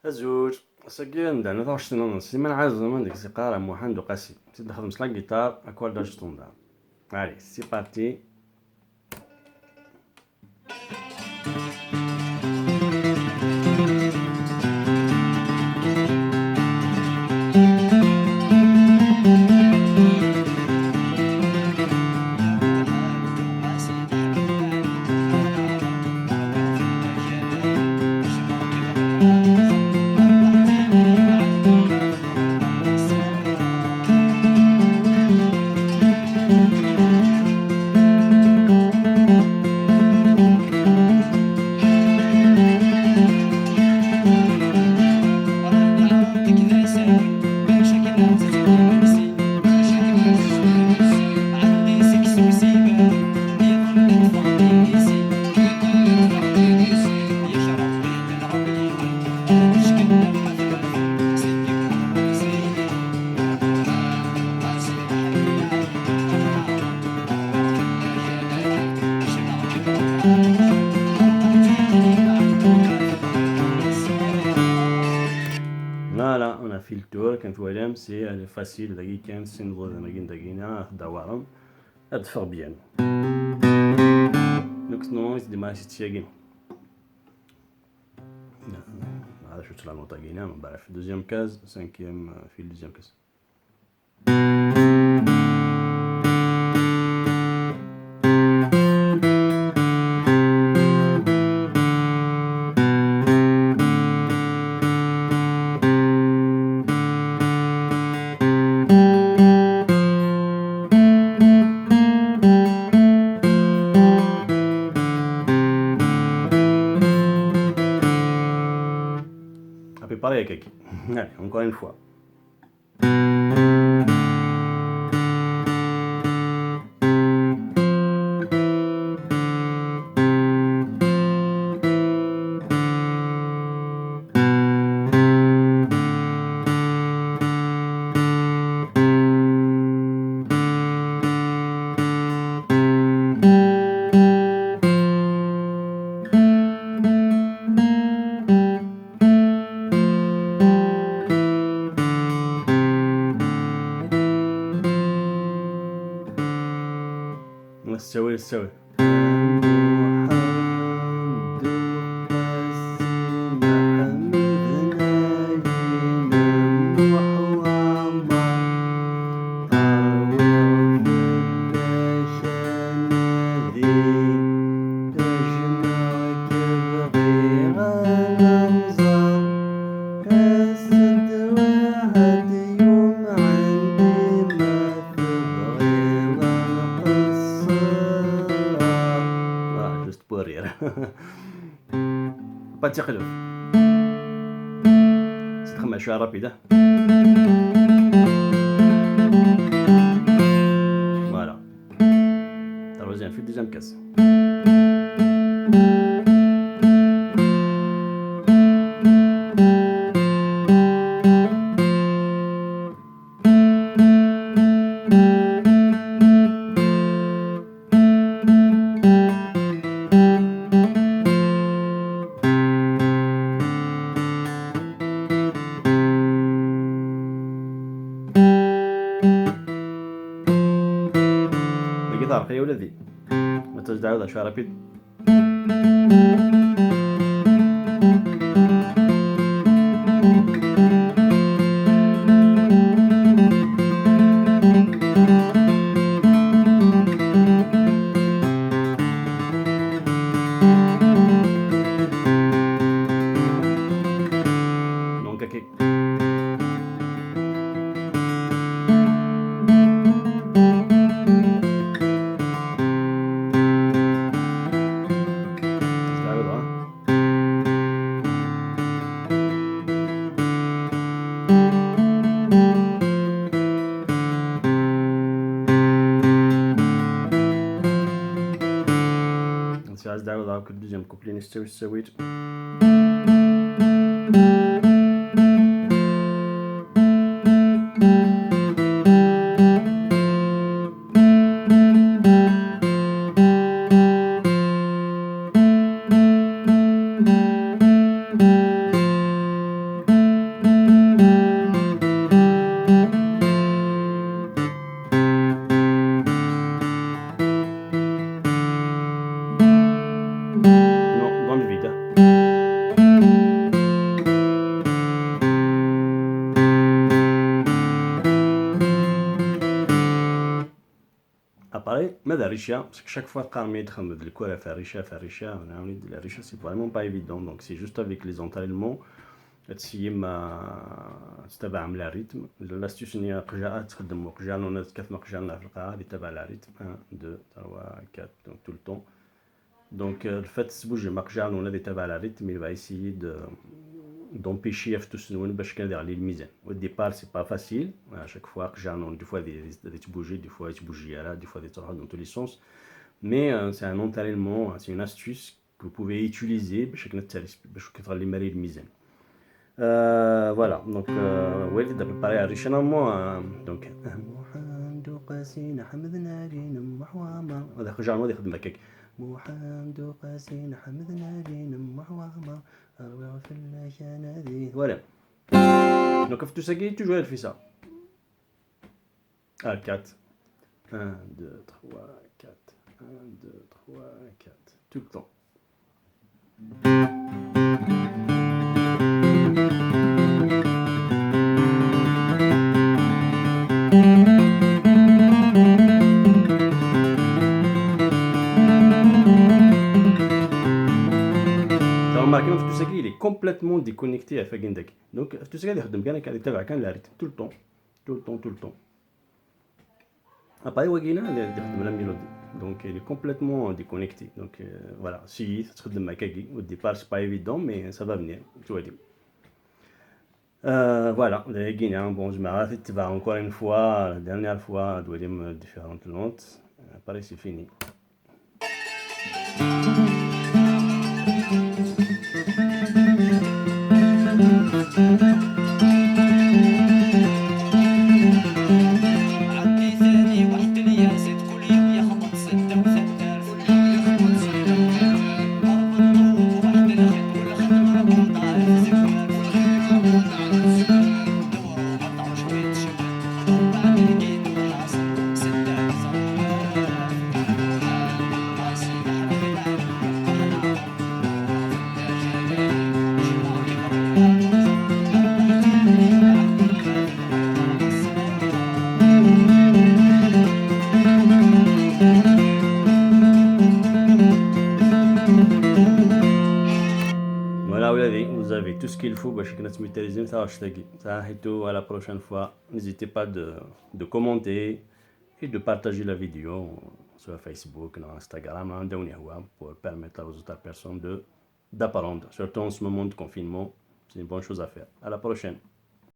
الزوج ساكي ندعنا ثغشتنا سيمان عازم عندك سيقارة محمد وقاسي سيد نخدم la guitare, accordage standard. Allez, c'est parti. Voilà, on a fait le tour. Quand vous c'est facile. C'est bien. Donc, normalement, c'est démarré c'est هذا شو la note bref, deuxième case, cinquième fil, deuxième case. Pareil. Allez, encore une fois. نستوي نستوي. Pas de C'est très je suis rapide. Voilà. Troisième fil, deuxième case. الجيتار خليه ولدي ما تزعل شويه rapide. Donc ok. عاوز دعوة deuxième couplet نستوي سويت. ماذا ريشا parce que chaque fois قارمي يدخل الكره في الريشه la ريشه, c'est vraiment pas évident. Donc c'est juste avec les entraînements تسيي ما تتبع le rythme. L'astuce ني قجاء تخدم قجاء نونا كيف ما قجاء في القاعة يتبع le rythme 1 2 3 4, donc tout le temps. Donc le fait تبوجي ما قجاء نونا يتبع le rythme, il va essayer de d'empêcher افتوس نون باش كان يغلي الميزان. Au départ, c'est pas facile. À chaque fois قجاء, des fois تبوجي, des fois تبوجي راه, des fois تروح dans tous les sens, mais c'est un entraînement, c'est une astuce que vous pouvez utiliser باش باش كتغلي ماري الميزان. Voilà, donc وليد préparé originellement, donc محمد قاسين حمد نارين محوامة هذا خرج هذا يخدم هكاك محمد قاسين حمد نارين محوامة في الجنادي. Voilà, donc tout ça qui toujours elle fait ça à 4 1 2 3 4 1 2 3 4 tout le temps. Remarquez, il est complètement déconnecté à Fagendek. Donc, tout ce qu'il يخدم كان le rythme tout le temps, tout le temps, tout le temps. Après, وكينا يخدم la mélodie. Donc, il est complètement déconnecté. Donc, voilà, si تخدم هكاكي au départ, c'est pas évident, mais ça va venir. Tu vois. Voilà, les Guinéens, bon, je m'arrête, encore une fois, la dernière fois, doit différentes notes. Après, c'est fini. Vous avez tout ce qu'il faut باش تميتريزي ça. À la prochaine fois, n'hésitez pas de commenter et de partager la vidéo sur Facebook, dans Instagram, pour permettre aux autres personnes de d'apprendre, surtout en ce moment de confinement. C'est une bonne chose à faire. À la prochaine.